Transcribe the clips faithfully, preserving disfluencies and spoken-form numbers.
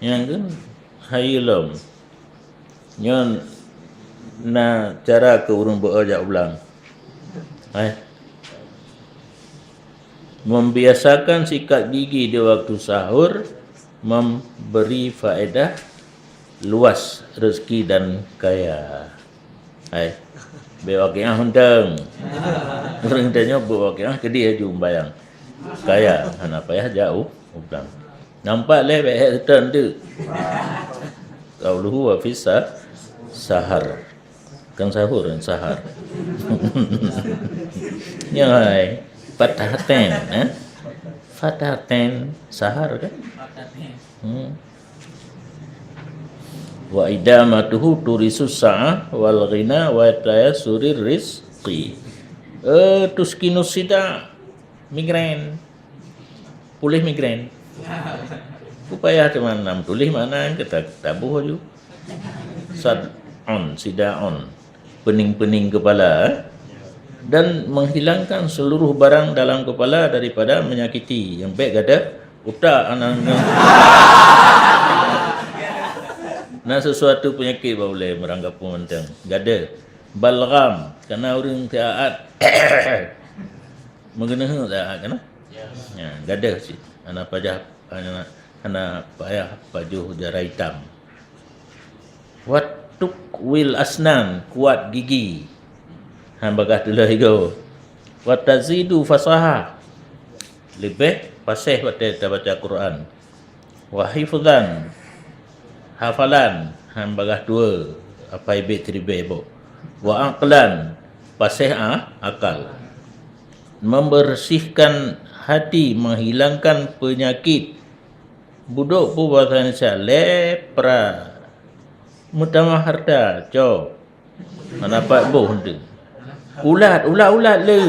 Nyang keu hayeue lom. Nyoe na cara keu ureuëng beuo jak u blang. Hai. Membiasakan sikat gigi di waktu sahur memberi faedah luas rezeki dan kaya. Hai. Bèk wakiah unteng. Ureuëng tanyoe bèk wakiah keudéh aju bayang. Kaya, hana payah jak u blang. Nampak lé bèk hek seutôt tu. Qauluhu wa fis sa-, sahar. Kan sahur, kan sahar. Nyoe hai. Fathah ten, eh? Fathah ten sahar kan? Hmm. Wa idamatuhu turisus sa'ah wal ghina wa tayassurir rizqi. Eh, tuskinus sida, migrain. Puléh migrain. Ku payah teuma nam tuléh makna kita tabuh aju. Sad'un, sida'un. Pening-pening kepala, eh? Dan menghilangkan seluruh barang dalam kepala daripada menyakiti. Nyang bèk gadoh utak aneuk. Na sesuatu penyakit bak ulèe meurangkapeue mantong. Gadoh. Balgham, kana ureuëng siat. Meugeuneuheuek siat kana? Ya, gadoh cit. Hana payah, hana, hana payah pajoh jaroe itam. Wa tuqwil asnan, kuat gigi. Han bagaih tuléh igoe. Wa tazidu fasaha, leubeh paséh watèe tabaca Quran. Wa hifzan, hafalan, han bagaih tuwoe, apai bèk siribèe boh. Wa aqlan, paséh a-, akal. Membersihkan hati, menghilangkan penyakit. Budok peue bahasa Indonesia, lepra. Meutamah harta, cok. Hana pat boh tu. Ulat, ulat, ulat le.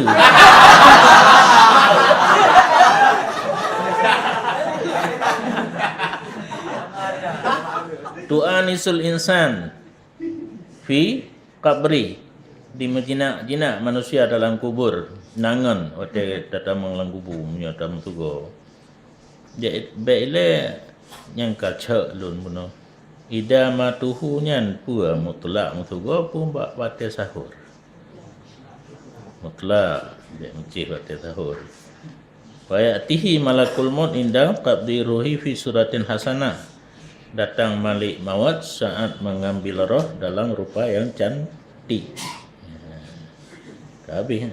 Tu'anisul insan fi qabri. Dimeujinak-jinak manusia dalam kubur. Nangon watèe tatamong lam kubu, meunyoe tameutugoe. Bèk ilèe nyang ka cok lôn bunoe. Idamatuhu nyan peue mutlak meutugoe peue bak watèe sahur. Mutlak, bèk meucéh watèe sahur. Wa ya'tihi malakul maut inda qabdi ruhi fi suratin hasanah. Datang malèk maut saat mengambil roh dalam rupa yang cantik. Ka habéh.